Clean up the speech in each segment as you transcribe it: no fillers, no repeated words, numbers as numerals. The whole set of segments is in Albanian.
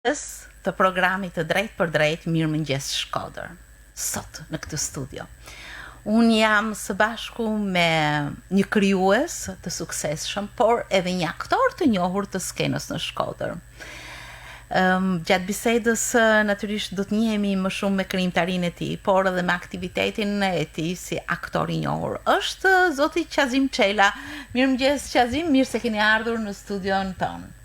Të programit të drejtpërdrejtë Mirëmëngjes Shkodër, sot në këtë studio. Unë jam së bashku me një krijues të suksesshëm, por edhe një aktor të njohur të skenës në Shkodër. Um, gjatë bisedës natyrisht do të njihemi më shumë me krijimtarinë e tij, por edhe me aktivitetin e tij si aktor i njohur. Është zoti Qazim Çela. Mirëmëngjes Qazim, mirë se keni ardhur në studion tonë.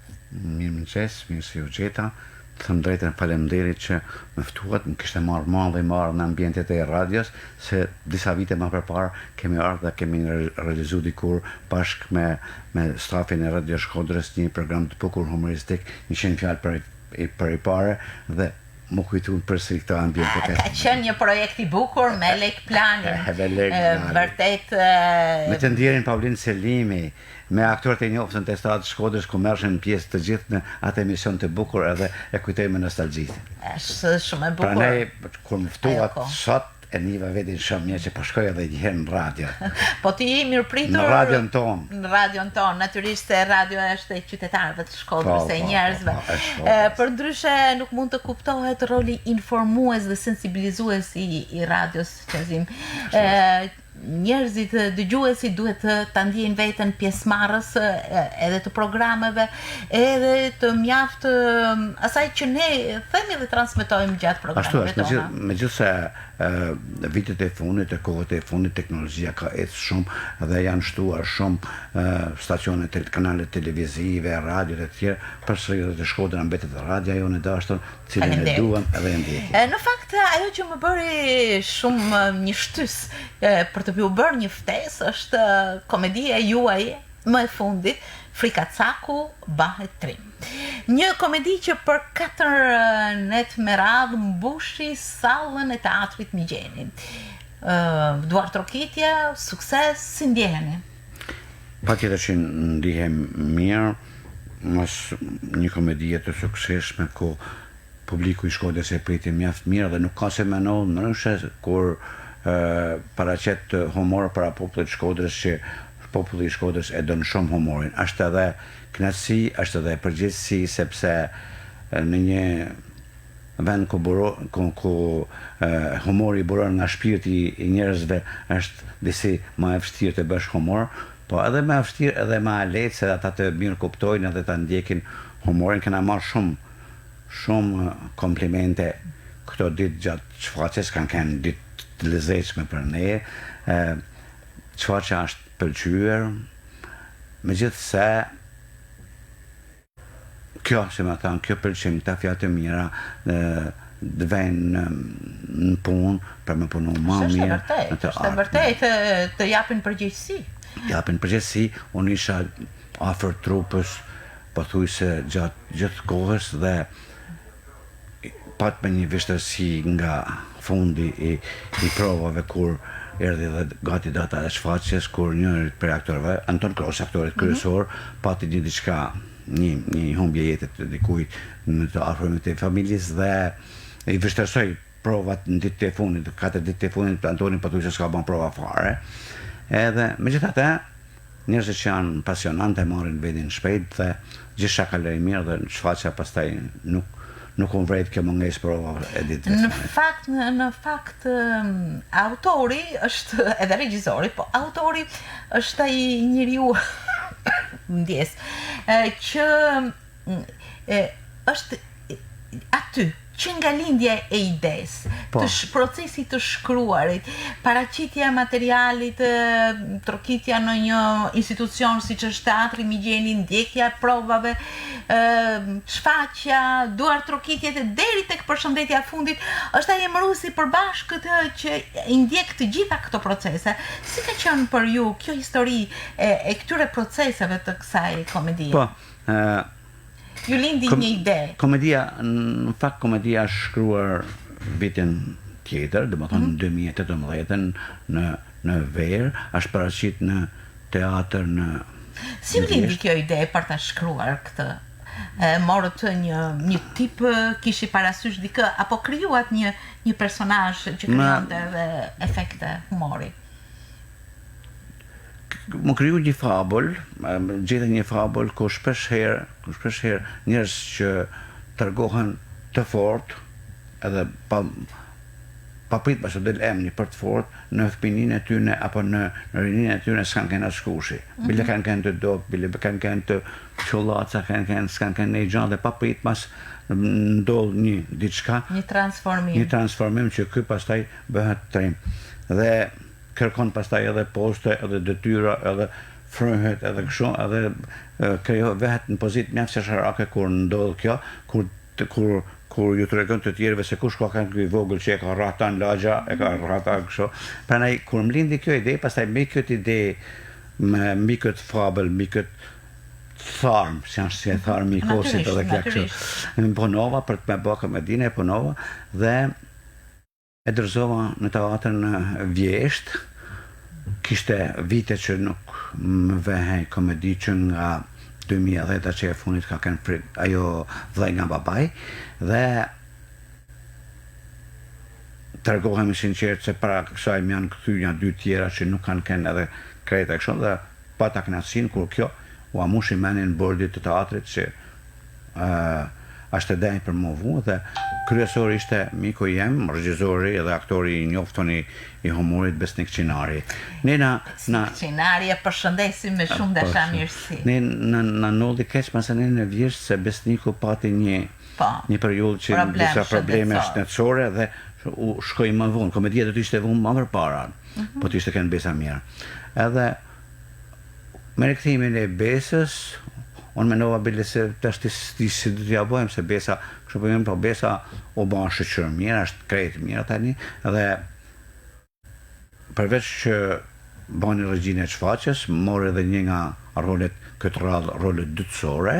Mirëmëngjes, mirë se ju gjeta. Të them drejtën faleminderit që më ftuat, më kishte marrë malli me ardhë në ambientet e radios, se disa vite më përpara kemi ardhë dhe kemi realizu dikur bashkë me me stafin e Radio Shkodrës një program të bukur humoristik, 100 fjalë për për i pare dhe m'u kujtuan përsëri këto ambiente. Ka qenë një projekt i bukur me Lek Planin. Me Lek Planin. Vërtet Me të ndjerin Paulin Selimi, Me aktorët e njoftun të Estradës Shkodrës ku merrshin pjesë të gjithë në atë emision të bukur edhe e kujtoj me nostalgji. Është shumë e bukur. Prandaj kur më ftuat sot e ndiva veten shumë mirë që po shkoj edhe një herë në radio. Po ti je i mirëpritur në radion tonë. Në radion tonë, natyrisht se radio është e qytetarëve të Shkodrës, po, e po, njerëzve. Po, po, Përndryshe nuk mund të kuptohet roli informues dhe sensibilizues i, i radios Qazim. Njerëzit, dëgjuesit duhet ta ndjejnë veten pjesëmarrës edhe të programeve, edhe të mjaft asaj që ne themi dhe transmetojmë gjatë programeve tona. Ashtu është, megjithëse vitet e fundit e kohët e fundit teknologjia ka ecë shumë dhe janë shtuar shumë stacione, kanale televizive, radiot e tjerë, përsëri edhe te Shkodra mbetet radioja jonë e dashur, cilën e duam edhe e ndjekim. Në fakt, ajo që më bëri shumë një shtysë për të ju bërë një ftesë është komedia juaj më e fundit, Frikacaku bahet trim. Një komedi që për 4 net me radhë mbushi sallën e teatrit Migjeni. Duartrokitje, sukses, si ndjeheni? Patjetër që ndihem mirë, mas një komedie të suksesshme ku publiku i Shkodrës e priti mjaft mirë dhe nuk ka se me ndodhë ndryshe kur paraqet humor para popullit të Shkodrës që populli i Shkodrës e don shumë humorin. Është edhe kënaqësi, është edhe përgjegjësi sepse në një vend ku buro, ku, ku humori buron nga shpirti i njerëzve është disi më e vështirë të bësh humor, po edhe më e vështirë edhe më e lehtë se ata të mirëkuptojnë edhe ta ndjekin humorin. Kena marrë shumë shumë komplimente këto ditë gjatë shfaqjes, kanë qenë ditë të lezetshme për ne. Shfaqja është pëlqyer, megjithëse Kjo, si me thanë, kjo pëlqim, këta fjalë të mira, të vejnë në punë, për me punu ma mirë në të ardhmen. Është e vërtetë, të japin përgjegjësi. Të japin përgjegjësi, unë isha afër trupës, pothuajse gjatë gjithë kohës dhe patëm një vështirësi nga fundi i i provave kur erdhi dhe gati data e shfaqjes kur njëri prej aktorëve, Anton Krosi, aktorit kryesor, pati një diçka, një një humbje jete të dikujt në të afërmit e familjes dhe i vështirësoi provat në ditët e fundit, katër ditët e fundit Antoni pothuajse s'ka bën prova fare. Edhe megjithatë Njerëzit që janë pasionantë e marrin vendin shpejt dhe gjithçka kaloi mirë dhe shfaqja pastaj nuk nuk u vrejt kjo mungesë prova e ditëve të fundit. Në fakt në fakt autori është edhe regjizori, po autori është ai njeriu ndjesë që e, është aty që nga lindja e idesë, po. të sh, procesi të shkruarit, paraqitja e materialit, trokitja në një institucion siç është teatri Migjeni, ndjekja e provave, shfaqja, duartrokitjet e deri tek përshëndetja e fundit, është ai emëruesi i përbashkët që i ndjek të gjitha këto procese. Si ka qenë për ju kjo histori e, e këtyre proceseve të kësaj komedie? Po, ë Ju lindi një ide. Komedia, në fakt komedia është shkruar vitin tjetër, domethënë mm -hmm. 2018 në në verë, është paraqit në teatër në Si ju lindi kjo ide për ta shkruar këtë? E, morët një një tip, kishit parasysh dikë apo krijuat një një personazh që krijonte edhe efekte humori? M'u kriju një fabul, gjeta një fabul ku shpesh herë, ku shpesh herë njerëz që tregohen të fortë edhe pa papritmas u del emni për të fortë në fëmininë e tyne apo në në rininë e tyne s'kanë qenë askushi. Bile kanë qenë të dobët, bile kanë qenë të qullaca, kanë qenë s'kanë qenë ndonjë gjë dhe papritmas ndodh një diçka, Një transformim. një transformim që ky pastaj bëhet trim. Dhe kërkon pastaj edhe poste, edhe detyra, edhe fryhet edhe kështu, edhe krijo vehet në pozitë mjaft qesharake kur ndodh kjo, kur kur kur ju tregon të tjerëve se kush ka qenë ky i vogël që e ka rrah tan lagja, e ka rrah tan kështu. Prandaj kur më lindi kjo ide, pastaj mbi këtë ide, me mbi këtë fabël, mbi këtë tharm, si është si e tharmi i kosit edhe kja kështu. Punova për të me bë komedinë, e punova dhe E dorëzova në teatër në vjeshtë, kishte vite që nuk më vehej komedi që nga 2010 që e fundit ka qenë frik, ajo vllai nga babai dhe tregohem i sinqertë se para kësaj më janë kthy nja dy tjera që nuk kanë qenë edhe krejt e kështu dhe pata kënaqësinë kur kjo ua mushi mendjen bordit të teatrit që është e denjë për m'u vu dhe kryesor ishte miku jem, regjizori dhe aktori i njoftun i, i humorit Besnik Çinari. Ne na na Besnik Çinari e përshëndesim me shumë po, dashamirësi. Ne na na ndodhi keq masanej në vjeshtë se Besniku pati një po, një periudhë që problem disa probleme shëndetësore dhe u shkoi më vonë. Komedia do të ishte vunë më përpara, mm -hmm. po të ishte kënë Besa mirë. Edhe Me rikthimin e Besës, unë mendova bile se tashti s'di si do t'ia bëjmë se Besa, kështu po po Besa u bë shyqyr mirë, është krejt mirë tani dhe përveç që bani regjinë e shfaqjes, mori edhe një nga rolet këtë radhë rolet dytësore,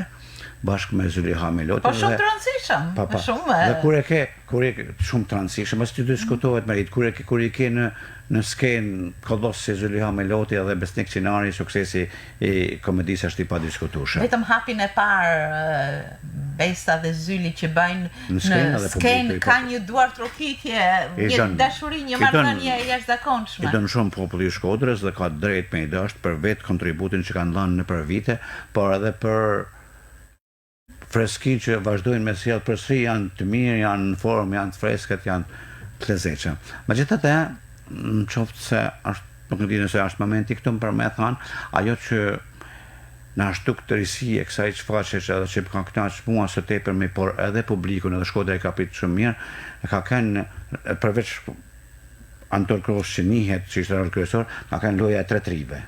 bashkë me Zyliha Milotin Po shumë të rëndësishëm, pa, pa. shumë Dhe kur e ke, kur e ke shumë të rëndësishëm, mos të diskutohet merit, kur e ke kur i ke në në skenë kolos si Zyliha Miloti dhe Besnik Çinari, suksesi i komedisë është i padiskutueshëm. Vetëm hapin e parë Besa dhe Zyli që bëjnë në skenë, në skenë ka një duartrokitje, një dashuri, një marrëdhënie e jashtëzakonshme. I don shumë populli i Shkodrës dhe ka drejt me i dashtë për vetë kontributin që kanë dhënë nëpër vite, por edhe për freskinë që vazhdojnë me sjell përsëri janë të mirë, janë në formë, janë të freskët, janë të lezetshëm. Megjithatë, në qoftë se është nuk e di nëse është momenti këtu për me thanë, ajo që na është duk risi e kësaj shfaqje që edhe që më ka kënaq mua së tepërmi, por edhe publikun edhe Shkodra e ka pritë shumë mirë, e ka qenë përveç Anton Kros që njihet që ishte rol kryesor, ka qenë loja e tre të rinjve.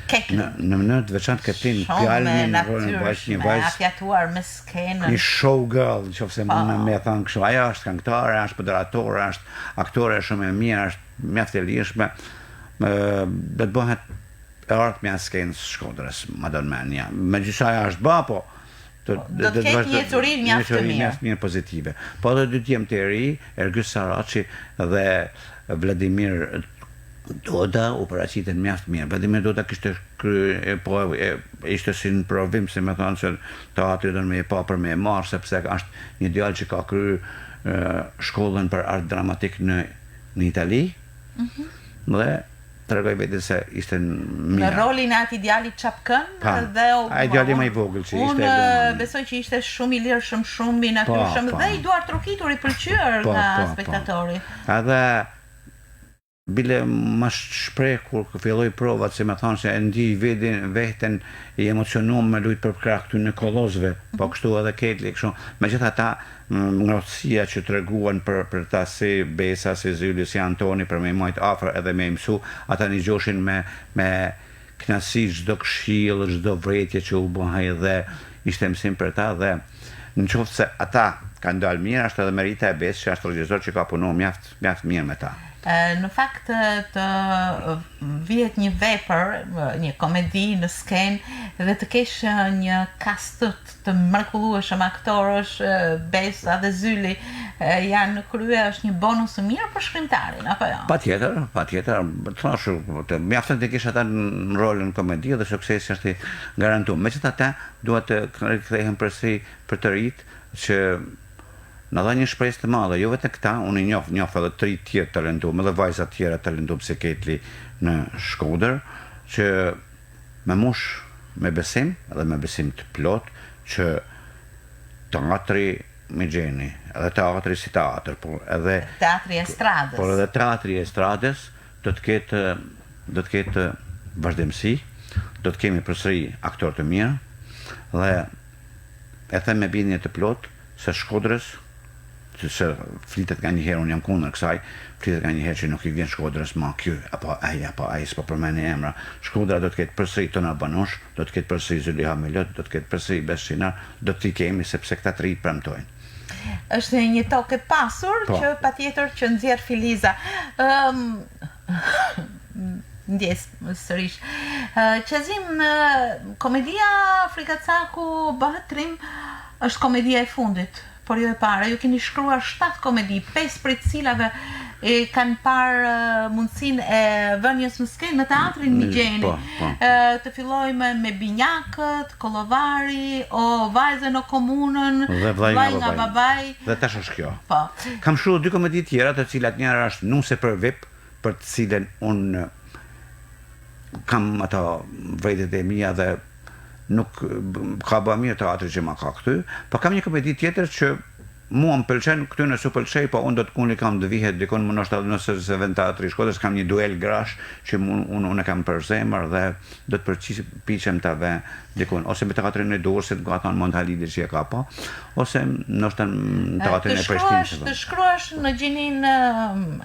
Ketlin. Në në mënyrë të veçantë Ketlin Pjalmin në rolin e vajzës, një vajzë e afjatuar me skenën. Një show girl, nëse po. mund me thënë kështu. Ajo është këngëtare, është moderatore, është aktore shumë e mirë, është mjaft e lirshme. Ë do të bëhet e ardhmja e skenës së Shkodrës, ma don mendja. Megjithëse ajo është bë, po do do të ketë një ecuri mjaft të mirë. Mjaft mirë pozitive. Po edhe dy djem të ri, Ergys Saraçi dhe Vladimir Doda u paraqitën mjaft mirë. Vladimir Doda kishte kry, po e, ishte si në provim, si me thonë se teatri do me e pa për me e marrë, sepse është një djalë që ka kry shkollën për art dramatik në në Itali. Mm -hmm. Dhe tregoi veten se ishte mirë. Në rolin e atij djalit çapkën dhe ai djali më i vogël që ishte Unë besoj që ishte shumë i lirshëm, shumë i natyrshëm dhe i duartrokitur, i pëlqyer nga spektatori. Edhe bile më shpreh kur filloi provat si me thonë se e ndij vedin, vehten i emocionum me lujt përkrah këtyne kolosëve, po mhm. kështu edhe Ketli, kështu. Megjithatë, ngrohtësia që treguan për për ta si Besa, si Zyli, si Antoni për me i majt afër edhe me i mësu, ata nigjoshin me me kënaqësi çdo këshillë, çdo vërejtje që u bëhej dhe ishte mësim për ta dhe në qoftë se ata kanë dalë mirë, është edhe merita e Besës që është regjisor që ka punu mjaft mjaft mirë me ta. Në fakt të vihet një vepër, një komedi në skenë dhe të kesh një kast të mrekullueshëm aktorësh, Besa dhe Zyli janë në krye, është një bonus i mirë për shkrimtarin, apo jo? Patjetër, patjetër, të thashë, të mjafton të kesh ata në rol në komedi dhe suksesi është i garantuar. Megjithatë, dua të rikthehem përsëri për të rinjtë që na dha një shpresë të madhe, jo vetëm këta, unë i njoh, njoh edhe të rinj të tjerë të talentuar, edhe vajza të tjera të talentuar si Ketli në Shkodër, që me mush me besim dhe me besim të plotë që. Teatri Migjeni, edhe teatri si teatër, por edhe Teatri i Estradës. Por edhe teatri i Estradës do të ketë do të ketë vazhdimësi, do të kemi përsëri aktorë të mirë dhe e them me bindje të plotë se Shkodrës se flitet nganjëherë unë jam kundër kësaj, flitet nganjëherë që nuk i vjen Shkodrës ma ky apo ai apo ai s'po përmendi emra. Shkodra do të ketë përsëri Tona Banush, do të ketë përsëri Zyliha Milot, do të ketë përsëri Bes Çinar, do t'i kemi sepse këta të rinj premtojnë. Është një tokë e pasur po. që patjetër që nxjerr filiza. Ëm ndjesë sërish. Qazim, komedia Frikacaku bëhet trim është komedia e fundit por jo e para. Ju keni shkruar 7 komedi, 5 prej të cilave e kanë parë mundësinë e vënies në skenë në teatrin mm, Migjeni. Po, po. Të fillojmë me Binjakët, Kollovari, o vajzën o komunën, dhe vllai nga babai. Dhe tash është kjo. Po. Kam shkruar dy komedi tjera, të cilat njëra është Nuse për VIP, për të cilën unë kam ato vërejtjet e mia dhe nuk ka ba mirë teatri që ma ka kthy, po kam një komedi tjetër që mua më pëlqen, këtyne s'u pëlqej, po unë do të unë kam të vihet dikun, më ndoshta edhe nëse s'e vën teatri i Shkodrës, kam një duel grash që unë unë unë e kam për zemër dhe do të përpiqem ta vë dikun, ose me teatrin e Durrësit, më ka thënë Mond Halili që e ka pa, ose ndoshta në teatrin e Prishtinës. Të shkruash në gjininë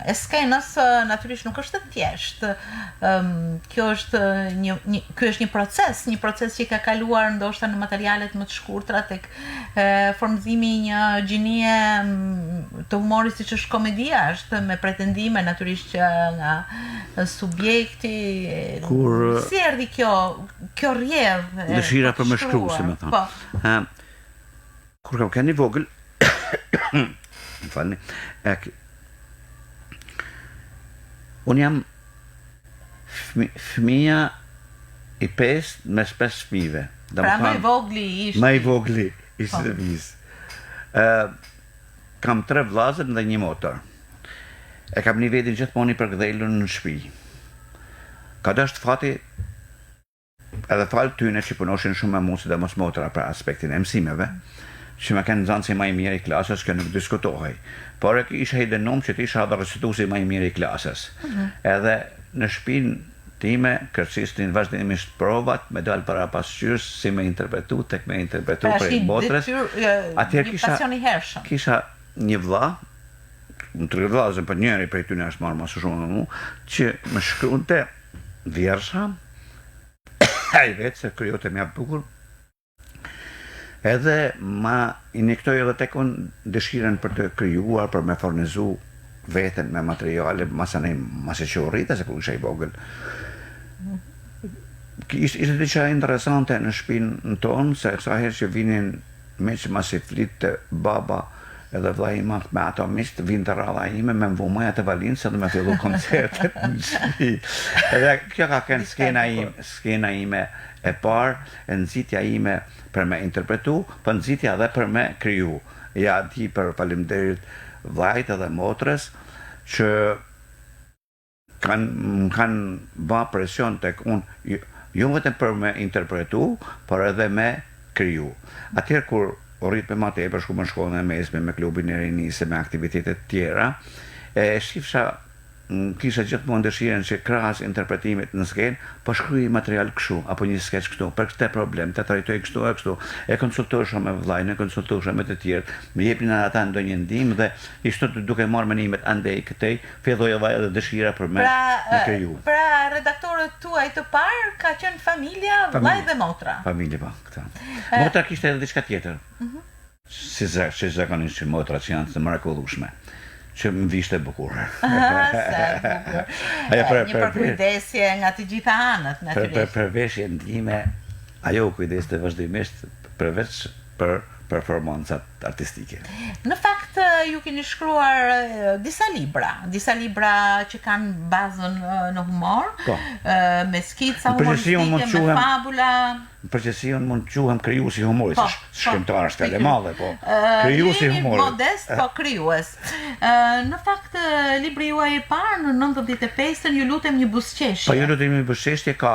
e skenës natyrisht nuk është e thjeshtë. Kjo është një, një ky është një proces, një proces që ka kaluar ndoshta në materialet më të shkurtra tek formëzimi i një gjinie të humorit siç është komedia, është me pretendime natyrisht që nga subjekti Kur si erdhi kjo kjo rrjedhë dëshira për me shkru, si me thënë. Po. Ë kur kam qenë i vogël, më falni, e unë jam Fëmija i pestë mes pesë fëmijëve. Pra më i vogli i Më i vogli i po. shtëpisë. Ë kam tre vëllezër dhe një motër. E kam ni vetin gjithmonë i përkëdhelur në shtëpi. Ka dashtë fati Edhe falë tyne që punoshin shumë me mu sidomos motra për aspektin e mësimeve, që me kenë nxënësi ma i mirë i klasës kjo nuk diskutohej. Por isha i dënum që të isha edhe recituesi ma i mirë i klasës. Edhe në shpinë time kërcisnin vazhdimisht provat me dalë para pasqyrës si me interpretu tek me interpretu Pra prej është një motrës. detyrë, Atëherë një kisha pasion i hershëm. kisha një vëlla, tre vëllezër, po njëri prej tyne është marrë ma së shumë me mu, që më shkruante Vjersha, ai vetë se krijonte mjaft bukur, edhe ma injektoi edhe tek unë dëshirën për të krijuar, për me furnizu veten me materiale, masanej, masi që u rrita, se kur isha i vogël. Ishte, ishte diçka interesante në shpinë tonë, se sa herë që vinin Miq masi flitte baba edhe vllai i madh me ato miqtë vinte radha ime me m'vu maja të valinës edhe me fillu koncertet në shtëpi. Edhe kjo ka qenë skena ime, skena ime e parë, e nxitja ime për me interpretu, po nxitja edhe për me kriju. Ja di për faleminderit vllait edhe motrës që Kanë, më kanë ba presion tek unë, jo, jo vetëm për me interpretu, por edhe me kriju. Atëherë kur u rritëm ma tepër, shkum në shkollën e mesme, me klubin e rinisë, me aktivitete të tjera, e shifsha, kisha gjithmonë dëshirën që krahas interpretimit në skenë, po shkruaj material kështu, apo një skeç kështu, për këtë problem, ta trajtoj kështu e kështu. E konsultohesha me vëllain, e konsultohesha me të tjerët, më jepnin edhe ata ndonjë ndihmë dhe ishte duke marrë mendimet andej këtej, Filloi edhe dëshira për me Pra, me kriju. pra redaktorët tuaj të parë ka qenë familja, vëllai dhe motra. Familja, po, këta. Motra kishte edhe diçka tjetër. Si za, si zakonisht që motrat që janë të mrekullueshme, që më vishte bukur. Sa e bukur. Ajo për Një për përkujdesje nga të gjitha anët, për për natyrisht. për veshjen time, ajo u kujdeste vazhdimisht përveç për performancat artistike. Në fakt ju keni shkruar disa libra, disa libra që kanë bazën në humor, po. me skica humoristike, me fabula. Në përgjithësi unë mund të quhem krijues i humorit, po, po, shkrimtar është fjalë e madhe, po. Krijues i humorit. Modest, po krijues. Në fakt libri juaj i parë në 95-ën ju lutem një buzëqeshje. Po ju lutem një buzëqeshje ka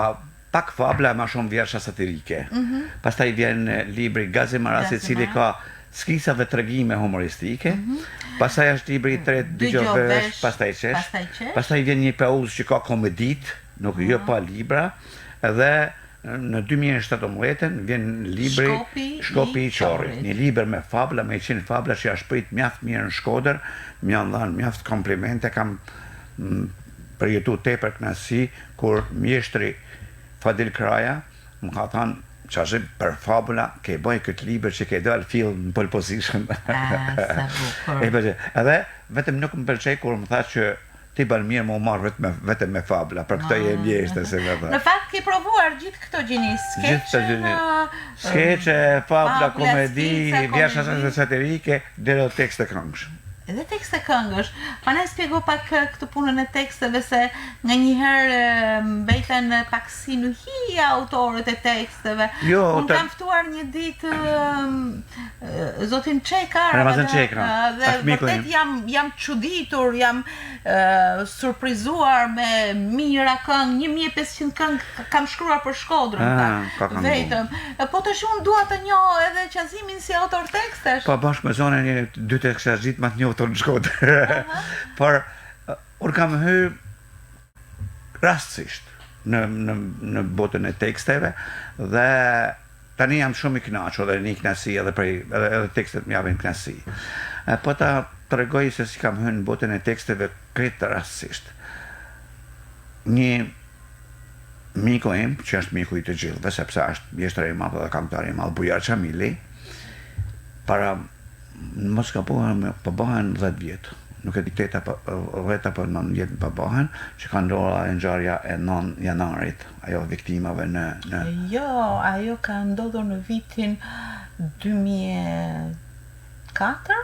Pak fabla e ma shumë vjersha satirike. Pastaj vjen libri Gazi Maras i cili ka skica dhe tregime humoristike. Mm -hmm. Pastaj është libri i tretë Dëgjo vesh, pastaj qesh. Pastaj vjen një pauzë që ka komeditë, nuk mm -hmm. jo pa libra, edhe në 2017 vjen libri Shkopi, Shkopi i Qorrit, një libër me fabla, me 100 fabla që është prit mjaft mirë në Shkodër, më janë dhënë mjaft komplimente, kam përjetu tepër kënaqësi kur mjeshtri Fadil Kraja më ka thënë Qazim për fabula ke bëj këtë libër që ke dalë fill në pole position. Ah, sa bukur. E pëlqej. Edhe vetëm nuk më pëlqej kur më tha që ti bën mirë me u marrë vetëm me vetëm me fabla, për këtë je mjeshtër si më tha. Në fakt ke provuar gjithë këto gjini, Gjithë këto skeçe, gjini. Skeçe, fabla, fabla, komedi, skica, vjersha komedi. satirike, deri edhe tekste këngësh. Edhe tekste këngësh. Pa na shpjego pak këtë punën e teksteve se nganjëherë mbeten pak si në hije autorët e teksteve. Jo, Unë të... kam ftuar një ditë zotin Çeka Ramazan Çeka, dhe vërtet jam jam çuditur, jam surprizuar me mijëra këngë, 1500 këngë kam shkruar për Shkodrën, ah, tha, vetëm. Po tash unë dua të njoh edhe Qazimin si autor tekstesh. Po bashkë me zonën jeni dy tekstaxhitë më të njohur në Shkodër. Por unë kam hy rastësisht në në në botën e teksteve dhe tani jam shumë i kënaqur dhe një kënaqësi edhe prej edhe edhe tekstet më japin kënaqësi. E, po ta tregoj se si kam hyrë në botën e teksteve krejt rastësisht. Një miku im, që është miku i të gjithëve, sepse është mjeshtër i madh dhe këngëtar i madh, Bujar Qamili, para në mos gabohem, po bëhen 10 vjet, nuk e di 8 apo 10 apo 9 vjet po bëhen, që ka ndodhur ajo ngjarja e 9 janarit, ajo viktimave në në Jo, ajo ka ndodhur në vitin 2004,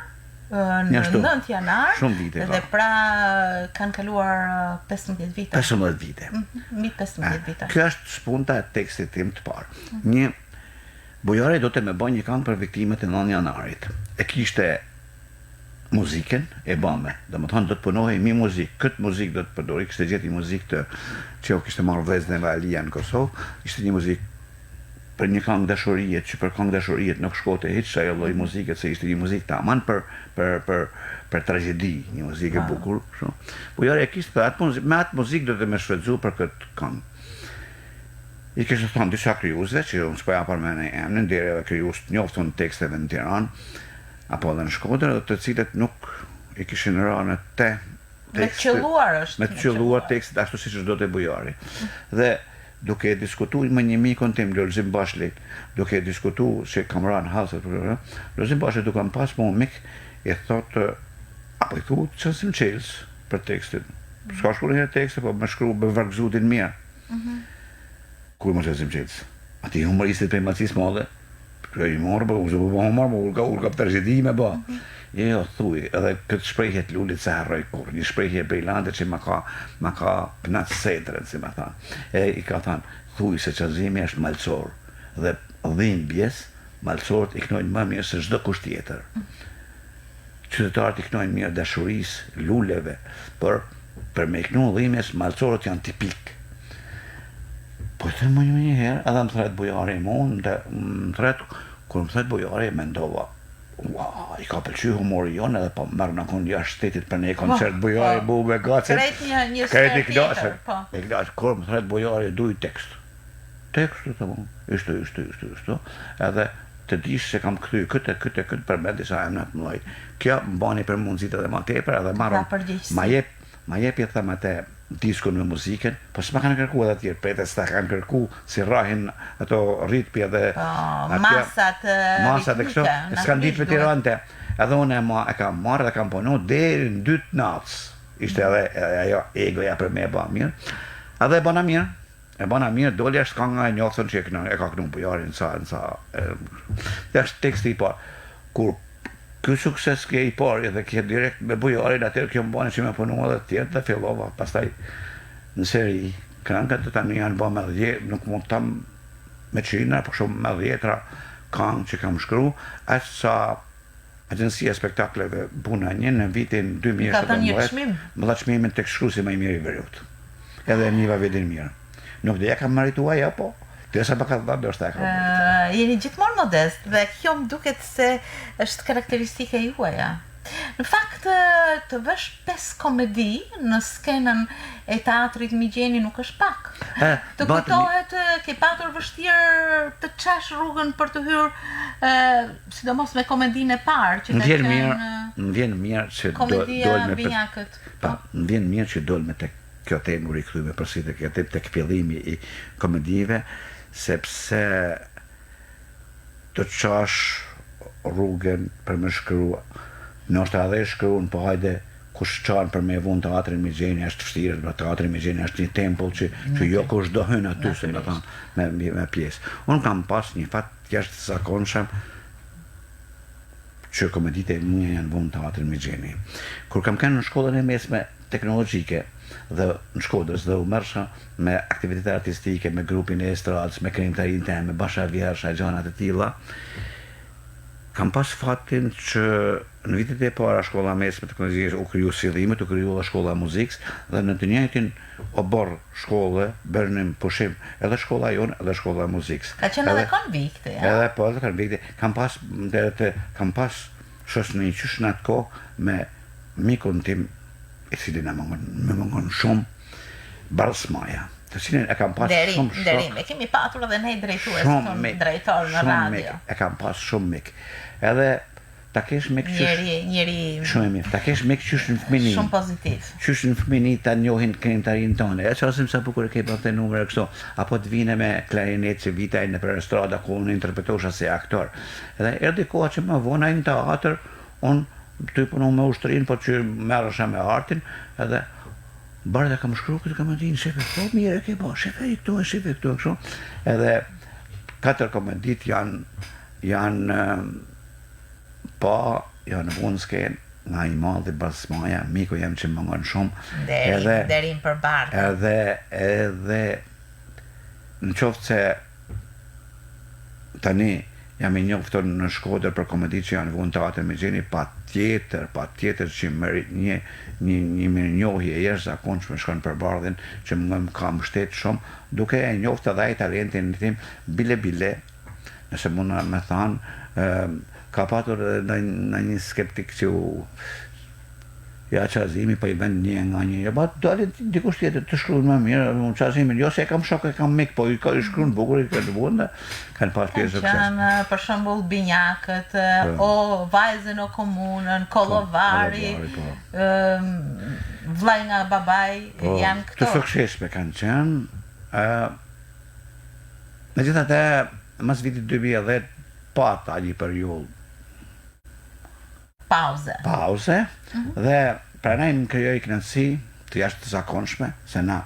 në 9 janar. Shumë vite dhe pra kanë kaluar 15 vite. 15 vite. Mm -hmm, mbi 15 vite. Kjo është spunta e tekstit tim të parë. Një Bujari donte me ba një kangë për viktimat e 9 janarit. E kishte muzikën e bame, domethënë do të punohej mi muzikë, këtë muzikë do të përdori, kishte gjetë një muzikë të që u kishte marrë vëllezërit nga Alia në Kosovë, ishte një muzikë për një këngë dashurie, që për këngë dashurie nuk shkote hiç ajo lloj muzike, se ishte një muzikë taman për për për për tragjedi, një muzikë e bukur, kështu. Bujari e kishte atë muzikë, me atë muzikë do të me shfrytëzu për këtë këngë. I kishte thënë disa krijuesve, që unë s'po ja përmend emrin, deri edhe krijues të njoftun të teksteve në Tiranë, apo edhe në Shkodër, edhe të cilët nuk i kishin ra në te Me të qëlluar është. Me të qëlluar tekstit ashtu siç është donte Bujari. Dhe duke e diskutu me një mikun tim, Lulzim Bashli, duke e diskutu se kam ra në hall, se Lulzim Bashli duke më pas mu mik, i thotë, apo i thu Qazim Çelës për tekstin. S'ka shkru njëherë tekste, po me shkru, me vargëzu din mirë. Mm -hmm. Kur më Qazim Çelës? Ati humoristit prej Malësisë Madhe, Kjo i morë, po, unë po humor, po, unë ka, unë ka tragjedi me ba. Mm -hmm. Jo, jo, thuj, edhe këtë shprehje të Lulit s'e harroj kurrë, një shprehje brilante që ma ka, ma ka knaq sedrën, si me thanë. E i ka thanë, thuj se Qazimi është malësor, dhe dhimbjes, malësorët i knojnë më mirë se çdo kush tjetër. Qytetarët i knojnë mirë dashurisë, luleve, por për me i knu dhimbjes, malësorët janë tipik. Po i them më një herë, edhe më thret Bujari mu, më thret, kur më thret Bujari, mendova, ua, i ka pëlqy humori jonë edhe po merr në kund jashtë shtetit për një koncert po, Bujari, po. bu me gacit. Krejt një, një sferë tjetër, po. E knaqë, kur më thret Bujari, duj tekst. Tekst, të them, ishtu, ishtu, ishtu, ishtu, edhe të dish se kam kthy këtë, këtë, këtë, përmend disa emra të mëdhej. Kjo më bani për mu nxit edhe ma tepër, edhe marrëm, ma jep, ma jep i them atë diskun me muzikën, po s'ma kanë kërku edhe tjerë, prete s'ta kanë kërku si rrahin ato ritmi edhe po, masat, masat e kështu, s'kan ditë për Tiranë te. Edhe unë e, ma, e kam marrë dhe kam punu deri në dy të natës. Ishte edhe, edhe ajo egoja për me e ba mirë. Edhe e bana mirë. E bana mirë, doli është kanga e njoftun që e kënon, e ka kënu Bujari në sa, në sa, e, dhe është teksti i parë. Kur ky sukses ke i parë edhe ke direkt me Bujarin, atëherë kjo më bani që me punu edhe të tjerë dhe fillova pastaj në seri. Këngët dhe tani janë ba me dhjetë, nuk mund të them me qindra, por shumë me dhjetra këngë që kam shkru, aq sa Agjencia e Spektakleve Puna Një në vitin 2017 më dha çmimin tekstshkruesi më i mirë i veriut. Edhe e njiva vedin mirë. Nuk di a kam meritu ajo, po. Derisa më ka dhënë, ndoshta e kam bërë këtë. Jeni gjithmonë modest dhe kjo më duket se është karakteristikë e juaja. Në fakt, të vësh 5 komedi në skenën e teatrit Migjeni nuk është pak. Të kujtohet, ke patur vështirë të çash rrugën për të hyrë, sidomos me komedinë e parë që ka qenë mirë, më vjen mirë që komedia me Binjakët. Pa, më vjen mirë që dolme tek kjo temë u rikthyme përsëri tek kjo temë tek fillimi i komedive, sepse të çash rrugën për me shkru, ndoshta edhe e shkruan, po hajde kush çan për me e vu në teatrin Migjeni është vështirë, pra teatri Migjeni është një tempull që që jo kush do hyn aty, si me thënë, me me pjesë. Unë kam pas një fat të jashtëzakonshëm që komeditë e mia janë vu në teatrin Migjeni. Kur kam qenë në shkollën e mesme teknologjike dhe në Shkodrës dhe u merrsha me aktivitete artistike, me grupin e estradës, me krijimtarinë teme, basha vjersha e gjana të tilla. Kam pas fatin që në vitet e para shkolla e mesme teknologjike u kriju si fillimet, u kriju edhe shkolla e muzikës dhe në të njëjtin oborr shkolle bërnim pushim edhe shkolla jonë edhe shkolla e muzikës. Ka qenë edhe konvikti, a? Edhe po, edhe konvikti. Kam pas, kam pas shoqni qysh në atë kohë me mikun tim, i cili na mungon, më mungon shumë, Bardh Smaja, të cilin e kam pas nderim, shumë shok. Nderim, e kemi patur edhe ne drejtues shumë mik, drejtor në radio. Mik, e kam pas shumë mik. Edhe ta kesh mik qysh njeri, njeri shumë mirë. Ta kesh mik qysh në fëmini. Shumë pozitiv. Qysh në fëmini ta njohin krijimtarinë tënde. E qasim sa bukur e ke bërë këtë numër e kështu. Apo të vine me klarinetë që vite ai nëpër estrada ku unë interpretosha si aktor. Edhe erdhi koha që më vonë ai në teatër Unë tuj punu me ushtrinë, po që merresha me artin, edhe Bardh e kam shkru këtë komedinë, shife, po mirë e ke bo, shife i këtu e shife këtu e kështu. Edhe katër komedit janë, janë pa, janë vu në skenë, nga i madhi Bardh Smaja, miku jem që mungon shumë. Nderim, edhe, nderim për Bardhin. Edhe, edhe, në qoftë se Tani jam i njoftun në Shkodër për komeditë që janë vu në Teatrin Migjeni, patjetër, patjetër që merit një një një mirënjohje e jashtëzakonshme shkon për Bardhin që më ka mbështet shumë, duke e njoftë edhe ai talentin tim bile bile, nëse mund me thanë, ka patur edhe ndonjë skeptik që u Ja Qazimi po i vën një nga një, jo ba dalin dikush tjetër të shkruan më mirë, unë Qazimin, jo se e kam shok e kam mik, po i ka i shkruan bukur i kanë vunë dhe kanë pas pjesë sukses. Kanë për shembull Binjakët, po. o vajzën o komunën, po, Kolovari, po. Vllai nga babai, po, janë këto. Të suksesshme kanë qenë, ë megjithatë mas vitit 2010 pata një periudhë Pauze. Pauze dhe prandaj më krijoi kënaqësi të jashtëzakonshme se na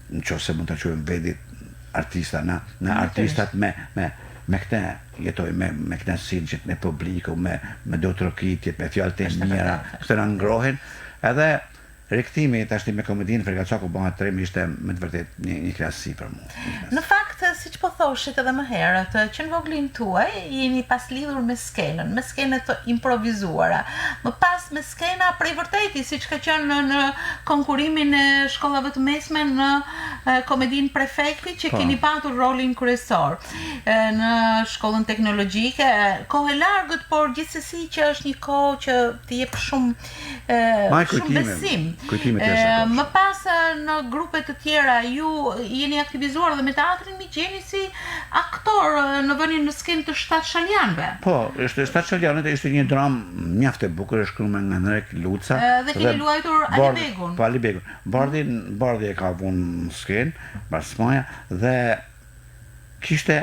në qoftë se mund ta quajmë vedit artista na na artistat me me me këtë jetojmë me me kënaqësinë që me publiku me me duartrokitjet me fjalët e mira këtë na ngrohin edhe Rikthimi tashti me komedinë Frikacaku bëhet trim ishte me të vërtetë një një kënaqësi për mua. Në fakt, siç po thoshit edhe më herët, që në vogëlinë tuaj jeni paslidhur me skenën, me skena të improvizuara, më pas me skena prej vërteti, siç ka qenë në konkurimin e shkollave të mesme në komedinë Prefekti që po. keni patur rolin kryesor në shkollën teknologjike, kohë e largët, por gjithsesi që është një kohë që të jep shumë shumë besim. Kujtime të jashtëzakonshme. Më pas në grupe të tjera ju jeni aktivizuar dhe me teatrin Migjeni si aktor në vënien në skenë të Shtatë Shaljanëve. Po, ishte Shtatë Shaljanët ishte një dramë mjaft e bukur e shkruar nga Ndrek Luca. Dhe keni luajtur Ali Begun. Po Ali Begun. Bardhi Bardhi e ka vënë në skenë, Bardh Smaja dhe Kishte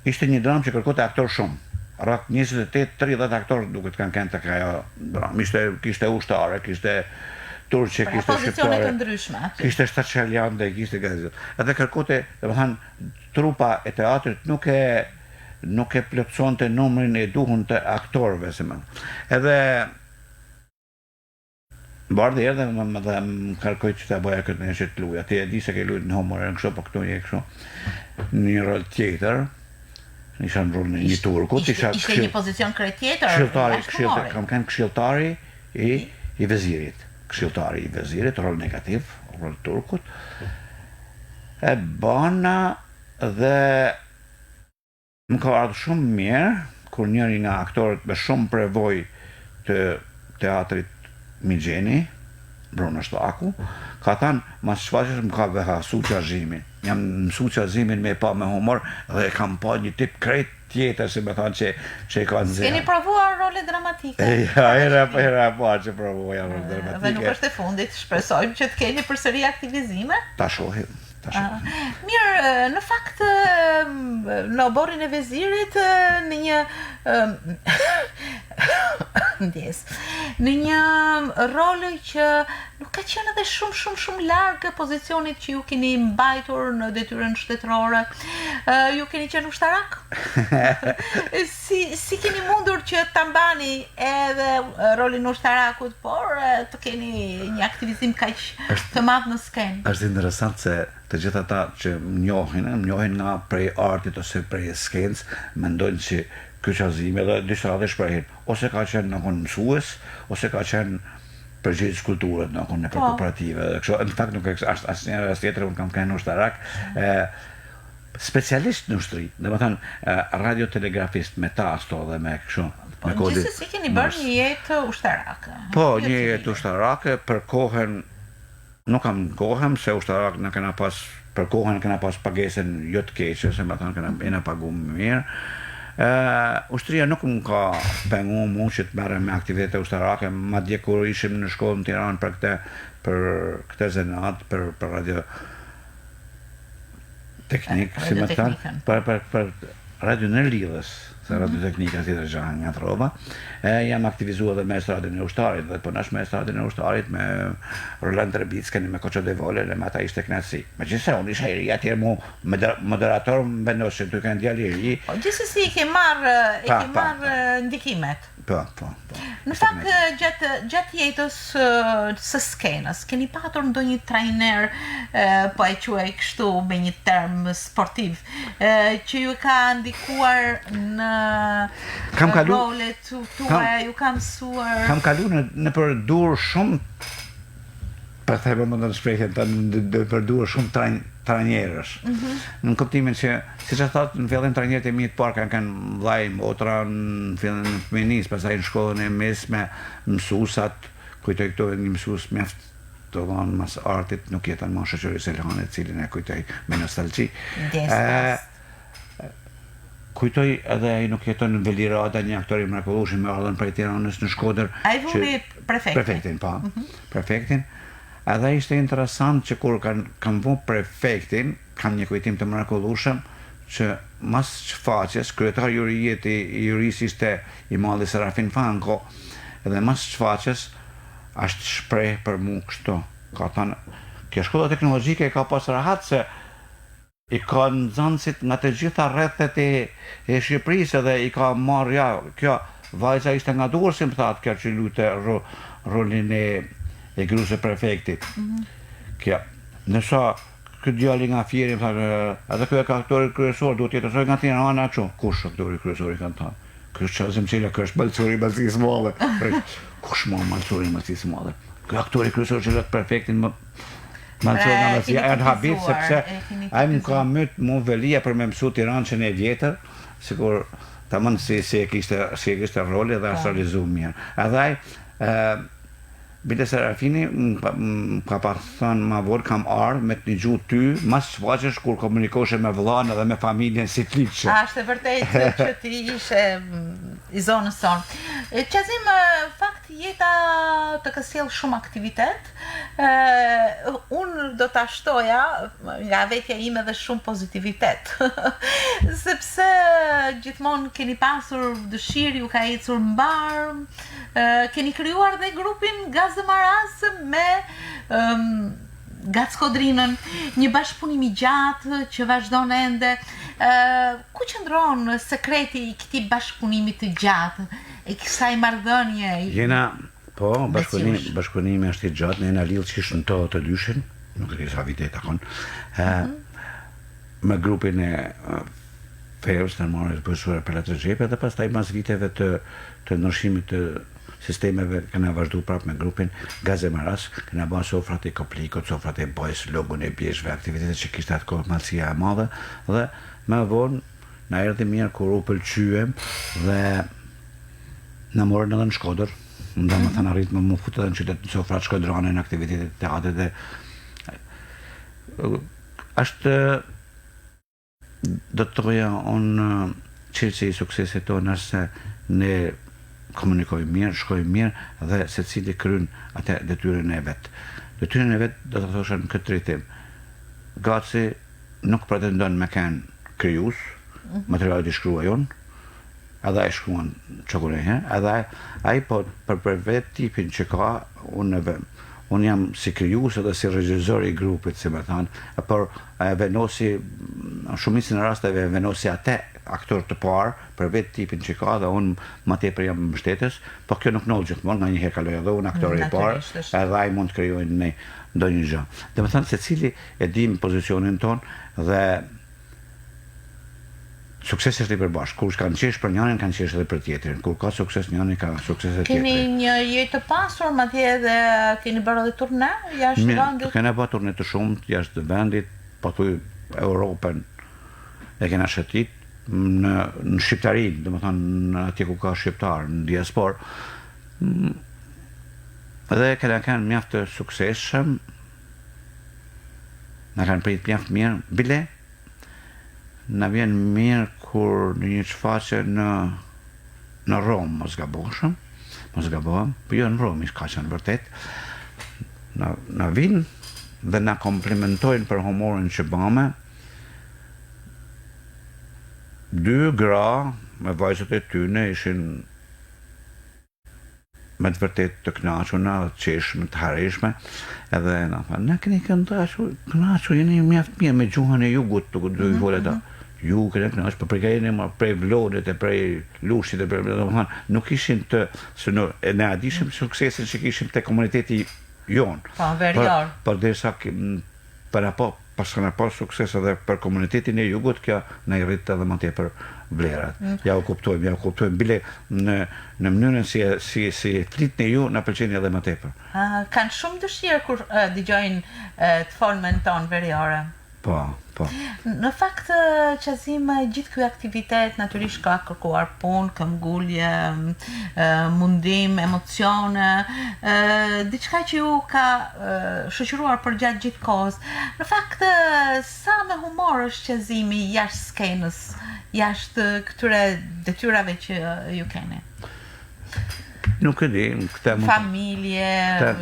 ishte një dramë që kërkonte aktorë shumë. Rreth 28, 30 aktorë duket kanë qenë tek ajo dramë. Ishte kishte ushtare, kishte turqe, pra, kishte shqiptare. Pozicione të ndryshme aty. Kishte shtatëshaljan dhe kishte gazet. Edhe kërkonte, domethënë trupa e teatrit nuk e nuk e plotësonte numrin e duhun të aktorëve, si më. Edhe Bardhi erdhi dhe më dhe më kërkoi që ta bëja këtë në që të luja. Ti e di se ke luajtur në humor në kështu, po këtu je kështu. Në një rol tjetër, isha në rolin e një turku, isha ishte një pozicion krejt tjetër. Këshilltari, këshilltari, kam qenë këshilltari i i vezirit. Këshilltari i vezirit, rol negativ, rol turkut. E bana. Dhe Më ka ardhur shumë mirë kur njëri nga aktorët me shumë përvojë të teatrit Migjeni, Bruno Shllaku, ka thënë mas shfaqjes më ka befasu Qazimi. Jam mësu Qazimin me e pa me humor dhe e kam pa një tip krejt tjetër, si me thënë që që e ka në zemër. Keni provuar role dramatike? Ja, hera hera e parë që provoja role dramatike. Dhe nuk është e fundit, shpresojmë që të keni përsëri aktivizime. Ta shohim. Mirë, në fakt në oborrin e vezirit në një ndjesë. Në një rol që nuk ka qenë edhe shumë shumë shumë larg pozicionit që ju keni mbajtur në detyrën shtetërore. Ju keni qenë ushtarak? si si keni mundur që ta mbani edhe rolin e ushtarakut, por të keni një aktivizim kaq të madh në skenë? Është interesant se të gjithë ata që më njohin, më njohin nga prej artit ose prej skenës, mendojnë se ky Qazimi edhe disa edhe shprehin, ose ka qenë ndokund mësues, ose ka qenë përgjegjës kulture ndokund nëpër po. kooperative dhe kështu. Në fakt nuk është as njëra as tjetra, unë kam qenë ushtarak. Ë specialist në ushtri, domethënë radiotelegrafist me tasto dhe me kështu, po, me kodin. Gjithsesi keni bërë një jetë ushtarake. Po, një jetë ushtarake për kohën nuk kam ankohem se ushtarak na kena pas për kohën kena pas pagesën jo të keqe, se me thënë kena jena pagu më mirë. Ë ushtria nuk më ka pengu mu që të merrem me aktivitete ushtarake, madje kur ishim në shkollë në Tiranë për këtë për këtë zanat, për për radio teknik, si me thënë, për, për, për radio ndërlidhës, se mhm. radio teknika si dhe gjë ngatërrova, e jam aktivizu edhe me estradën e ushtarit, dhe punosh me estradën e ushtarit, me Roland Trebickën, me Koço Devolën, e me ata ishte knaqësi. Megjithëse, unë isha i ri atëherë mu moderator më vendosën të kanë djalë i ri. Po, gjithsesi i ke marrë, i ke marrë ndikimet. Po, po, po. Në fakt gjatë gjatë jetës së skenës, keni patur ndonjë trajner, po e quaj kështu me një term sportiv, që ju ka ndikuar në kam kalu, rolet tuaja, ju ka mësuar? Kam kalu në nëpër duar shumë Po them më në shprehjen tënde nëpër duar shumë trajn, trajnerësh. Mm -hmm. Në kuptimin që, siç e thatë, në fillim trajnerët e mi të parë kanë qenë vllai, motra, në fillim në fëminisë, pastaj në shkollën e mesme, mësusat, kujtoj këtu një mësus mjaft të dhënë mas artit, nuk jeton më Shoqëri Selhane, cilin e kujtoj me nostalgji. Ndjesë. Kujtoj edhe ai nuk jeton në Veli Rada, një aktor i mrekullueshëm me ardhur prej Tiranës në Shkodër. Ai vuri prefektin. Prefektin, po. Mm -hmm. Prefektin. Edhe ishte interesant që kur kanë kam vu prefektin, kam një kujtim të mrekullueshëm që mas shfaqjes kryetar jurie i jurisë ishte i madhi Serafin Fanko dhe mas shfaqjes është shpreh për mu kështu. Ka thënë, kjo shkolla teknologjike e ka pas rahat se I ka nxënësit nga të gjitha rrethet e e Shqipërisë edhe i ka marrë ja kjo vajza ishte nga Durrësi më thatë kjo që lujte ro, rolin e e gruas së prefektit. Mm -hmm. Kjo. Ndërsa ky djali nga Fieri më tha edhe ky e ka aktori kryesor duhet të jetë nga Tirana kështu. Kush aktori kryesor i kanë thënë? Ky është Qazim Çela, ky është malsori i Malësisë së Madhe. Kush më malsori i Malësisë së Madhe? Ky aktori kryesor që lut prefektin më Malësor nga Malësia, e habit sepse ai më ka myt mu Velia për me mësu Tiranën e vjetër, sikur tamam si si e kishte si e kishte roli dhe është realizu mirë. Edhe ai ë Bile Serafini më ka pas thënë ma vonë kam ardhë me të nigju ty mas shfaqjes kur komunikoshe me vëllanë edhe me familjen si flitshe. A është e vërtetë që ti ishe i zonës sonë. Qazim, fakt jeta të ka sjellë shumë aktivitet, Unë do ta shtoja nga vetja ime dhe shumë pozitivitet. Sepse gjithmonë keni pasur dëshirë, ju ka ecur mbarë, keni krijuar dhe grupin Gaz dhe Maraz me um, Gac Kodrinën, një bashkëpunim i gjatë që vazhdon ende. Ku qëndron sekreti i këtij bashkëpunimi të gjatë, i kësaj marrëdhënie? Jena Po, bashkëpunimi, bashkëpunimi është i gjatë, ne jena lidhë qysh në 82-shin, nuk e di sa vite i takon, mm -hmm. me grupin e Ferës, në marrë bëshure për atë xhepe, dhe pastaj mas viteve të, të ndryshimit të, sistemeve kena vazhdu prapë me grupin Gaz e Maras, kena ba sofrat e Koplikut, sofrat e Bojës, Lugun e Bjeshkëve, aktivitetet që kishte atë kohë Malësia e Madhe dhe më vonë na erdhi mirë kur u pëlqyem dhe na morën edhe në Shkodër, domethënë arritëm me u fut edhe në qytet në sofrat shkodrane në aktivitetet e teatrit dhe është Do të thoja unë çelësi i suksesit tonë është se ne komunikojmë mirë, shkojmë mirë dhe secili kryen atë detyrën e vet. Detyrën e vet do ta thosha në këtë drejtim. Gaci nuk pretendon me qenë krijues, materialet i shkruaj unë, edhe ai shkruan çoku ndonjëherë, edhe ai po për për vetë tipin që ka, unë e unë jam si krijues edhe si regjisor i grupit, si me thanë, por e vendosi në shumicën e rasteve e vendosi atë aktor të parë për vetë tipin që ka dhe unë më tepër jam mbështetës, po kjo nuk ndodh gjithmonë, nganjëherë kaloj edhe unë aktori i parë, edhe ai mund të krijojë në ndonjë gjë. Domethënë secili e dim pozicionin tonë dhe Suksesi është i përbashkët. Kur kanë qesh për njërin, kanë qesh edhe për tjetrin. Kur ka sukses njëri, ka sukses edhe tjetri. Keni një jetë të pasur, madje edhe keni bërë edhe turne jashtë vendit. Kena bërë turne të shumtë jashtë vendit, pothuaj Europën e kena shëtit në në shqiptarinë, domethënë atje ku ka shqiptarë, në diasporë. Dhe kena qenë mjaft të suksesshëm. Na kanë prit mjaft mirë, bile Na vjen mirë kur në një shfaqje në në Romë, mos gaboheshëm, mos gabohem, po jo në Romë ka qenë vërtet. Na na vijnë dhe na komplimentojnë për humorin që bame. Dy gra me vajzat e tyne ishin me të vërtetë të kënaqura, të qeshme, të hareshme, edhe na thanë, na keni kënaqur, kënaqur, jeni mjaft mirë me gjuhën e jugut, të mm -hmm. ata. Mhm. Ju keni kënaqur, po prej jeni më prej Vlonit e prej Lushnit e prej, domethënë, nuk ishin të, se në, e ne a dishim suksesin që kishim te komuniteti jonë. Po, verior. Por, përderisa Për apo paskena pas sukses edhe për komunitetin e jugut kjo na i rrit edhe më tepër vlerat. Mm. Ja u kuptojmë, ja u kuptojmë bile në në mënyrën si si si e flitni ju na pëlqeni edhe më tepër. Uh, kanë shumë dëshirë kur uh, dëgjojnë uh, të folmen tonë veriore. Po, po. Në fakt, Qazim, gjithë ky aktivitet natyrisht ka kërkuar punë, këmbgulje, mundim, emocione, diçka që ju ka shoqëruar përgjatë gjithë kohës. Në fakt, sa me humor është Qazimi jashtë skenës, jashtë këtyre detyrave që ju keni? Nuk e di, këtë mund familje,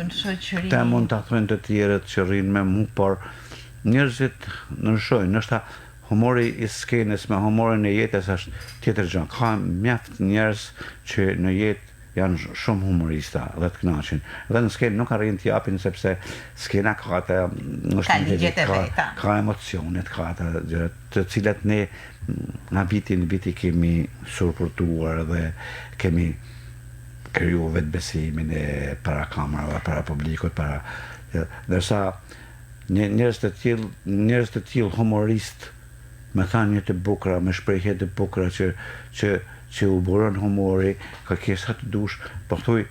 në shoqëri. Këtë mund ta thonë të tjerët që rrinë me mua, por njerëzit ndryshojnë. Ndoshta humori i skenës me humorin e jetës është tjetër gjë. Ka mjaft njerëz që në jetë janë shumë humorista dhe të kënaqin. Dhe në skenë nuk arrijnë të japin sepse skena ka atë ka ligjet e veta. Ka emocionet, ka atë gjërat të cilat ne nga viti në vit i kemi suportuar dhe kemi kriju vetëbesimin e para kamerave, para publikut, para ndërsa njerëz të tillë, njerëz të tillë humoristë me thënie të bukura, me shprehje të bukura që që që u buron humori, ka ke sa të dush, po thuj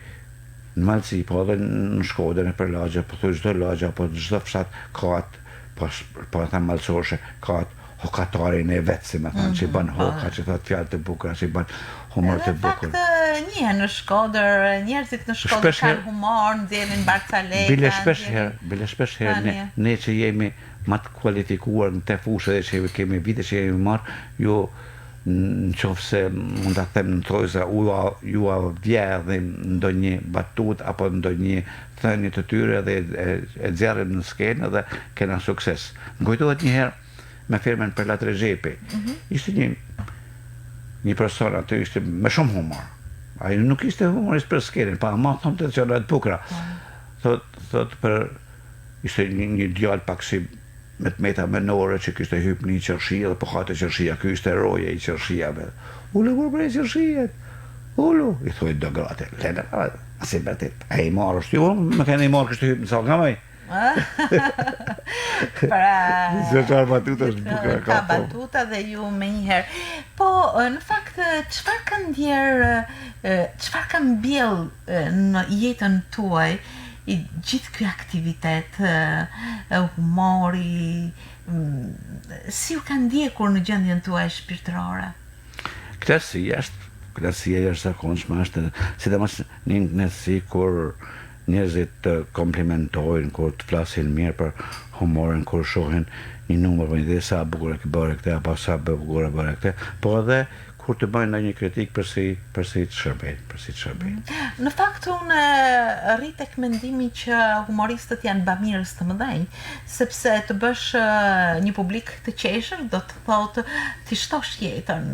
në Malësi, po edhe në Shkodër, nëpër lagje, po thuj çdo lagje apo çdo fshat ka atë po po e them malësorshe, ka atë hokatarin e vet, si me thënë, që i bën mhm, hoka, që thot fjalë të bukura, që i bën humor të bukur. Në fakt njihen në Shkodër, njerëzit në Shkodër kanë humor, nxjerrin barcaleta. Bile shpesh herë, bile shpesh herë ne, ne që jemi më të kualifikuar në këtë fushë dhe që kemi vite që jemi marrë, ju në qoftë se mund ta them në thonjëza ua jua vjedhim ndonjë batutë apo ndonjë thënie të tyre dhe e, e nxjerrim në skenë dhe kena sukses. Më kujtohet një herë me firmën Perlat Rexhepi. Mm -hmm. Ishte një një person aty ishte me shumë humor. Ai nuk ishte humorist për skenën, pa ama thonte gjëra të bukura. Mm -hmm. Thot thot për ishte një, një djalë pak si me të meta menore që kishte hyp në një qershi dhe po hante qershia, ky ishte roje i qershiave. Ulu kur prej qershijet, ulu, i thojnë do gratë, lene, si vërtet, e i marrë është, jo, me kene i marrë kishte hyp në sallë, nga maj. Pra, Se çfarë batuta është bukur ka ka po. batuta dhe ju menjëherë. Po, në fakt, çfarë ka ndjer, çfarë ka mbjell në jetën tuaj i gjithë ky aktivitet, humori, si ju ka ndjekur në gjendjen tuaj shpirtërore? Kënaqësia është, kënaqësia e jashtëzakonshme është, sidomos një kënaqësi kur njerëzit të komplimentojnë, kur të flasin mirë për humorin, kur shohin një numër për një ide sa bukur e ke bërë këtë apo sa bukur e bëre këtë, po edhe kur të bëjnë ndonjë kritikë për si për si të shërbejnë, për si të shërbejnë. Në fakt unë rri tek mendimi që humoristët janë bamirës të mëdhenj, sepse të bësh një publik të qeshër do të thotë t'i shtosh jetën,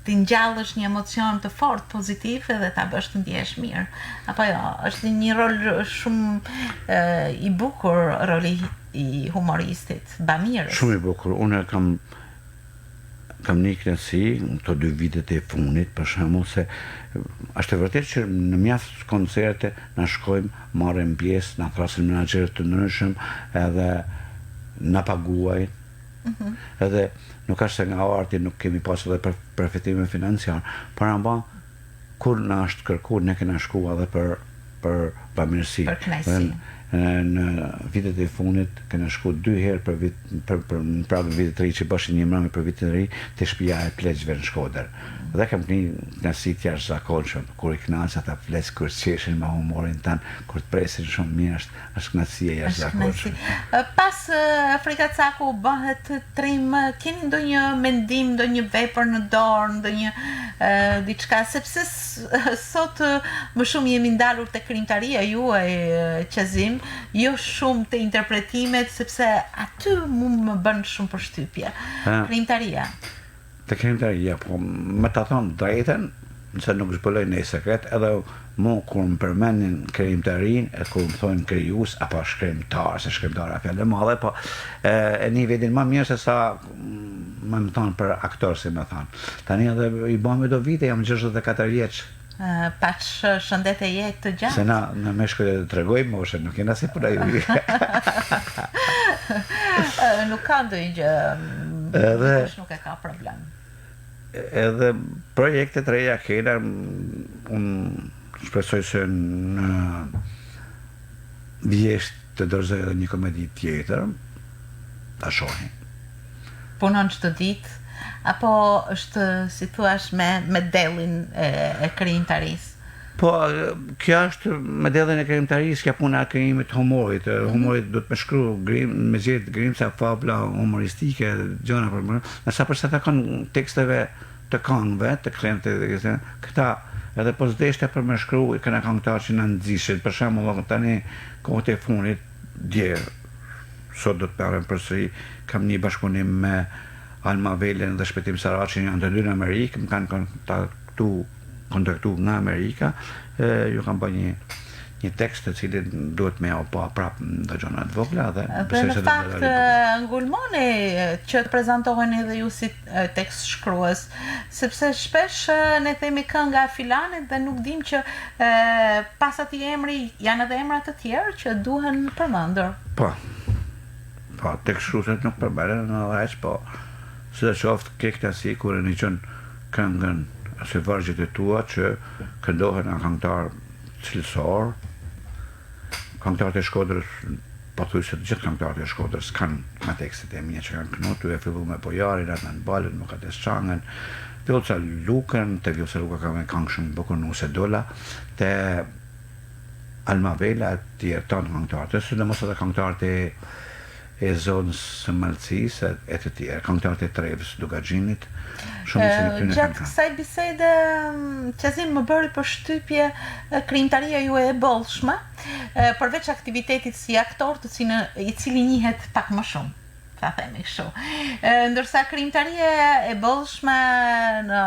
t'i ngjallësh një emocion të fortë pozitiv edhe ta bësh të ndjehesh mirë. Apo jo, është një rol shumë i bukur roli i humoristit, bamirës. Shumë i bukur. Unë kam kam një kënaqësi në këto dy vitet e fundit, për shembull se është e vërtetë që në mjaft koncerte na shkojmë, marrim pjesë, na thrasin menaxherë të ndryshëm, edhe na paguajnë. Mm -hmm. Edhe nuk është se nga arti nuk kemi pas edhe për përfitime financiar, por ama kur na është kërku, ne kena shku edhe për për bamirësi. Për kënaqësi. Në vitet e fundit kena shku dy herë për vit për për në prag të vitit të ri që bëshin një mbrëmje për vitin e ri te shtëpia e pleqve në Shkodër. Dhe kam një kënaqësi të jashtëzakonshme kur i kënaq ata pleq kur qeshin me humorin tan, kur të presin shumë mirë është Është kënaqësi e jashtëzakonshme. Pas Frikacaku bëhet trim, keni ndonjë mendim, ndonjë vepër në dorë, ndonjë diçka, sepse sot më shumë jemi ndalur te krijimtaria juaj Qazim, jo shumë te interpretimet, sepse aty mu më bën shumë përshtypje. Krijimtaria. Te krijimtaria, po me ta thonë drejtën, nëse nuk zbuloj ndonjë sekret, edhe mu kur më përmendin krijimtarinë, e kur më thonë krijues apo shkrimtar, se shkrimtar a fjalë e madhe, po e, e ni vedin më mirë se sa me më thonë për aktor, si me thonë. Tani edhe i bëmë do vite, jam 64 vjeç. Paç shëndet e jetë të gjatë. Se na në meshkujt e tregojmë moshën, nuk jena si puna ju. nuk ka ndonjë gjë. Edhe nuk e ka problem. Edhe projekte të reja kena, unë shpresoj se në vjeshtë të dorëzoj edhe një komedi tjetër, ta shohim. Punon çdo ditë apo është si thuash me me dellin e, e krijimtarisë? Po, kjo është me dellin e krijimtarisë, kjo puna e krijimit të humorit. Mm -hmm. Humorit duhet me shkru, grim, me gjetë grimca, fabla humoristike, gjëra për më. Ndërsa për sa takon teksteve të këngëve, të krijimit këta edhe po s'deshte për me shkru, kena këngëtar që na nxisin. Për shembull, tani kohët e fundit, dje Sot do të merrem përsëri, kam një bashkëpunim me Alma Velën dhe Shpëtim Saraçin, janë të dy në Amerikë, më kanë kontaktu kontaktu nga Amerika, e, ju kam bërë një një tekst të cilin duhet me ja pa prap do gjëra të vogla dhe dhe në fakt ngulmoni që të prezantoheni edhe ju si tekst shkrues sepse shpesh ne themi kënga e filanit dhe nuk dim që e, pas atij emri janë edhe emra të tjerë që duhen përmendur. Po. Po, tekstshkruesit nuk përmenden edhe aq, po sidoqoftë ke kënaqësi kur e nigjon këngën ose vargjet e tua që këndohen nga këngëtarë cilësor. Këngëtarët e Shkodrës, pothuajse të gjithë këngëtarët e Shkodrës kanë nga tekstet e mia që kanë kënu, tu e fillu me Bojarin, Adnan Balën, Mukades Çangën, Vjollca Lukën, te Vjollca Luka ka një këngë shumë të bukur Nuse Dola, te Alma Vela e tjerë tanë këngëtarët, e sidomos edhe këngëtarët e e zonës së Malësisë e të tjerë, këngëtarët e Trevës, Dukagjinit, shumë se këtyre Gjatë kësaj bisede, Qazim më bëri përshtypje krijimtaria juaj e bollshme, përveç aktivitetit si aktor, të cilin i cili njihet pak më shumë ta themi kështu. Ndërsa krijimtaria e bollshme në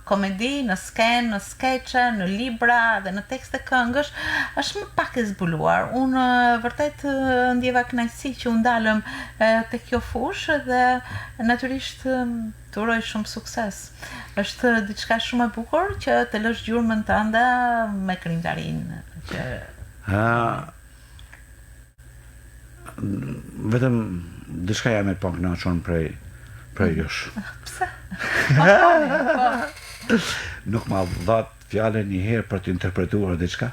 komedi, në skenë, në skeçe, në libra dhe në tekste këngësh është më pak e zbuluar. Unë vërtet ndjeva kënaqësi që u ndalëm te kjo fushë dhe natyrisht të uroj shumë sukses. Është diçka shumë e bukur që të lësh gjurmën tënde me krijimtarinë që Ha. Vetëm diçka jam e pakënaqun prej prej jush. Pse? Po. Nuk ma dhatë fjalën një herë për të interpretuar diçka?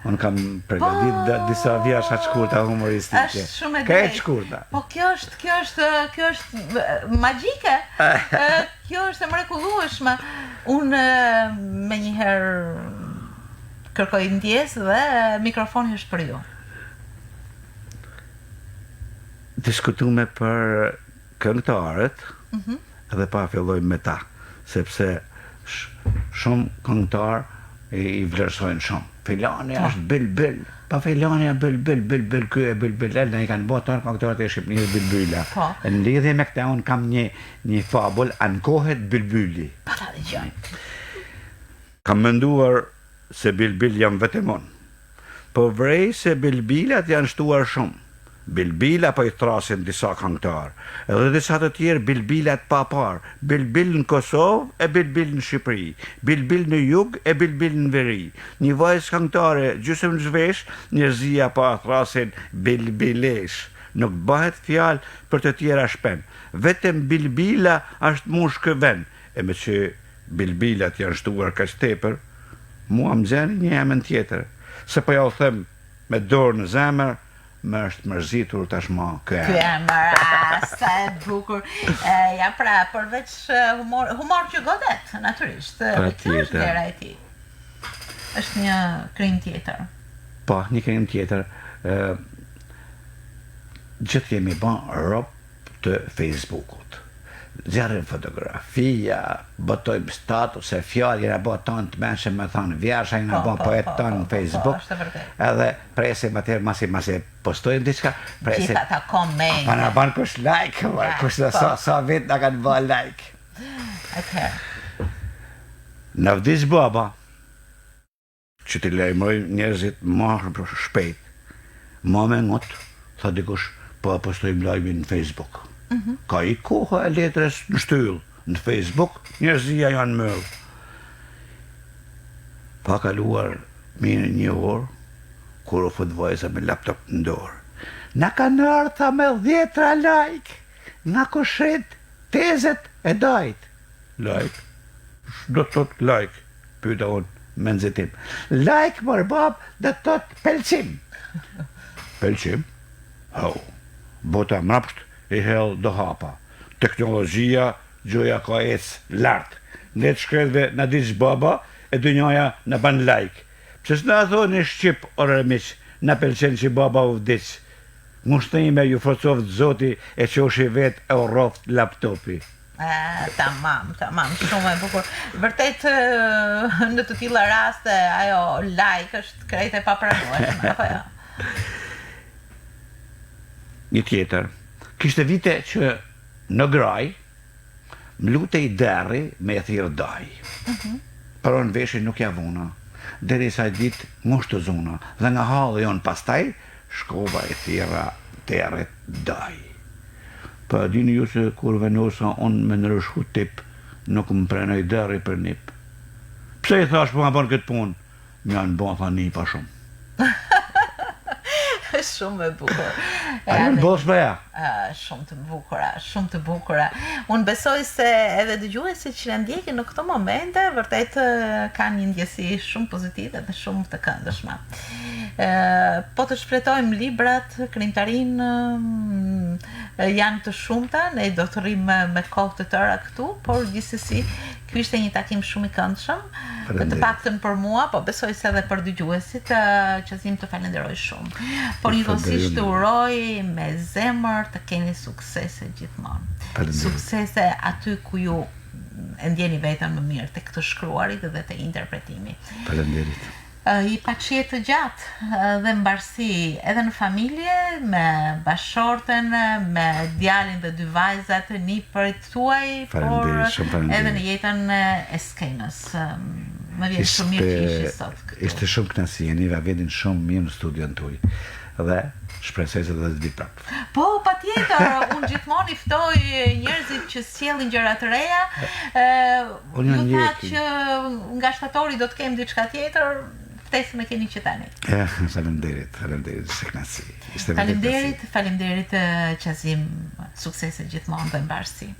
Unë kam përgatit po, disa vjersha të shkurta humoristike. Është shumë e drejtë. Krejt shkurta. Po kjo është, kjo është, kjo është magjike. Kjo është e mrekullueshme. Unë menjëherë kërkoj ndjesë dhe mikrofoni është për ju. Diskutume për këngëtarët mm -hmm. dhe pa fillojmë me ta, sepse shumë këngëtar i, i vlerësojnë shumë. Filani po. është bilbil, pa filani është bilbil, bilbil ky e bilbil, e na i kanë bërë tanë këngëtarët e Shqipënisë bilbila. Po. Në lidhje me këtë unë kam një një fabul ankohet bilbili. Po ta dëgjojmë. Kam menduar se bilbil jam vetëm unë. Po vrej se bilbilat janë shtuar shumë. Bilbila po i thrasin disa kangëtarë. Edhe disa të tjerë bilbila të paparë. Bilbil në Kosovë e bilbil në Shqipëri. Bilbil në jug e bilbil në veri. Një vajzë kangëtare gjysëm zhvesh, njerëzia po e thrasin bilbileshë. Nuk bëhet fjalë për të tjera shpend. Vetëm bilbila është mush ky vend. E meqë bilbilat janë shtuar kaq tepër, mua më nxjerrni një emën tjetër, se po ja u them me dorë në zemër, më është mërzitur tashmë ky emër. Ky emër, ah, sa e bukur. E, ja pra, përveç humor, humor që godet, natyrisht. Kjo është vlera e tij. Është një krijim tjetër. Po, një krijim tjetër. Ë gjithë jemi bë rob të Facebookut. Nxjerrim fotografia, botojmë statuse, fjalë, jena bo tanë të mençëm me thonë vjersha, jena po, bo po, poet po, tanë në po, Facebook, edhe presim atëherë masi, masi postojmë diçka, presim. Gjithë ata komente. Pa na ban kush like, kush sa, sa, sa vetë na kanë ba like. Atëherë. Na vdiq baba, Që t'i lajmërojmë njerëzit ma shpejt, ma me ngut, tha dikush, po e postojmë lajmin në Facebook. Mm -hmm. Ka ik koha e letrës në shtyllë, në Facebook, njerëzia janë myll. Pa kaluar mirë një orë, kur u fut vajza me laptop në dorë. Na kanë ardhë tha me dhjetra like, nga kushrit, tezet e dajt. Like, ç'do të thotë like? Pyeta unë me nxitim. Like mor babë do të thotë pelqim. Pelqim? Ho. Bota mrapsht i hedh do hapa. Teknologjia gjoja ka ecë lart. Ne të shkretëve na diq baba e dynjaja na ban like. Pse s'na e thoni shqip ore miq, na pelqen që baba u vdiq. Ngushëllime ju forcoftë Zoti e qoshi vetë e u rroftë laptopi. Tamam, tamam, shumë e bukur. Vërtet në të tilla raste ajo like është krejt e papranueshme, apo jo? Një tjetër. Kishte vite që në graj më lutej derri me e thirrë daj. Mm -hmm. Por unë veshin nuk ja vuna, derisa një ditë ngusht u zuna, dhe nga halli unë pastaj, Shkova i thirra derrit daj. Po e dini ju se kur vendosa unë me ndryshu tip, nuk më pranoi derri për nip. Pse i thash po ma bën këtë punë? Më janë ba tha nipa shumë. Shumë e bukur. A janë bosh po ja? Shumë të bukura, shumë të bukura. Unë besoj se edhe dëgjuesit që na ndjekin në këto momente vërtet kanë një ndjesi shumë pozitive dhe shumë të këndshme. Po të shfletojmë librat, krijimtarinë janë të shumta, ne do të rrimë me kohë të tëra këtu, por gjithsesi ky ishte një takim shumë i këndshëm, të paktën për mua, po besoj se edhe për dëgjuesit, Qazim të falenderoj shumë. Por njëkohësisht të uroj me zemër të keni suksese gjithmonë. Suksese aty ku ju e ndjeni veten më mirë tek të shkruarit dhe te interpretimi. Faleminderit. I paç jetë të gjatë dhe mbarësi edhe në familje me bashkëshorten, me djalin dhe dy vajzat, nipërit tuaj, por edhe në jetën e skenës. Më vjen shumë mirë që ishit sot këtu. Ishte shumë kënaqësi, e ndjeva veten shumë mirë në studion tuaj dhe shpresoj se do të vi prapë. Po, patjetër, unë gjithmonë i ftoj njerëzit që sjellin gjëra të reja. Ë, ju thatë që nga shtatori do të kem diçka tjetër. Ftesën e keni që tani. Eh, faleminderit, faleminderit, ishte kënaqësi. Ishte vërtet Faleminderit, faleminderit Qazim, suksese gjithmonë dhe mbarësi.